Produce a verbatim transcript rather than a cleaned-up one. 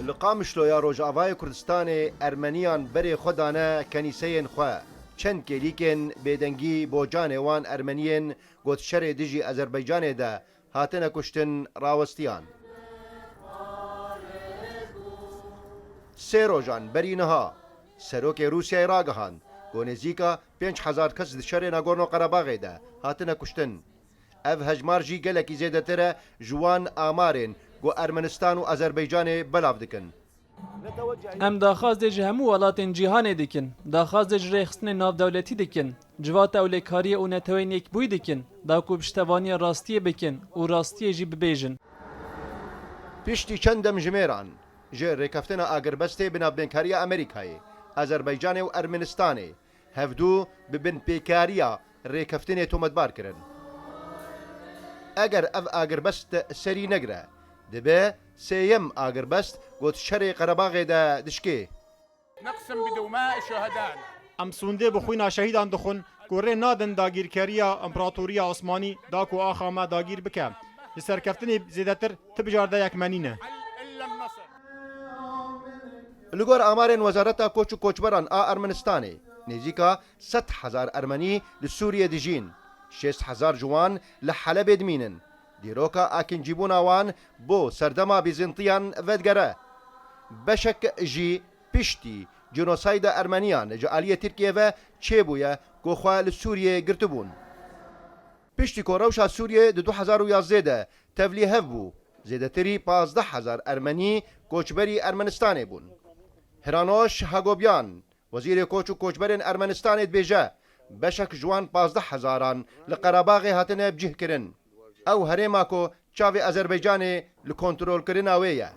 Li Qamişloya Rojavayê Kurdistanê Ermeniyan berê xwe dane kenîseyên xwe. Çend kêlîkên bêdengî bo canê wan Ermeniyên ku di şerê dijî Azerbaycanê de hatine kuştin rawestiyan. Sê rojan berî niha Serokê Rûsyayê ragihand ku nêzîka pênc hezar kes di şerê Nagorno Qerebaxê de hatine kuştin. Ev hejmar jî gelekî zêdetir e ji wan amarên ku Ermenistan û Azerbaycanê belav dikin. Em daxwazê ji hemû welatên cîhanê dikin, daxwazê ji rêxistinên navdewletî dikin, civata ewlekariyê û Neteweyên Yekbûyî dikin, da ku piştevaniya rastiyê bikin û rastiyê jî bibêjin. Piştî çend demjimêran ji rêkeftina agirbestê bi navbênkariya Amerîkayê, Azerbaycanê û Ermenistanê hevdû bi binpêkariya rêkeftinê tometbar kirin. Eger ev agirbest serî negire, dibe sêyem agirbest ku di şerê Qerebaxê de dişkê. نقسم بدماء شهدائنا. Em sûndê bi xwîna şehîdan dixwin ku rê nadin dagîrkeriya Împeratoriya Osmanî da ku axa me dagîr bike. Ji serkeftinê zêdetir ti bijardeyek me nîne. إلا النصر. Li gor amarên Wezareta Koç û Koçberan a Ermenistanê, nêzîka sed hezar Ermenî li Sûriyê dijîn, şêst hezar ji wan li Helebê dimînin. Dîroka akincîbûna wan bo serdema Bîzintiyan vedigere. Beşek jî piştî cinosayda Ermeniyan ji aliyê Tirkiyê ve çêbûye ku xwe li Sûriyê girtibûn. Piştî ku rewşa Sûriyê di du hezar û yazdeh de tevlî hev bû, zêdetirî pazdeh hezar Ermenî koçberî Ermenistanê bûn. Hiranoş Hagobyan, Wezîrê Koç û Koçberên Ermenistanê dibêje, beşek ji wan pazdeh hezaran li Qerebaxê hatine bicihkirin. Ew herêma ku çavê Azerbaycanê li kontrolkirina wê ye.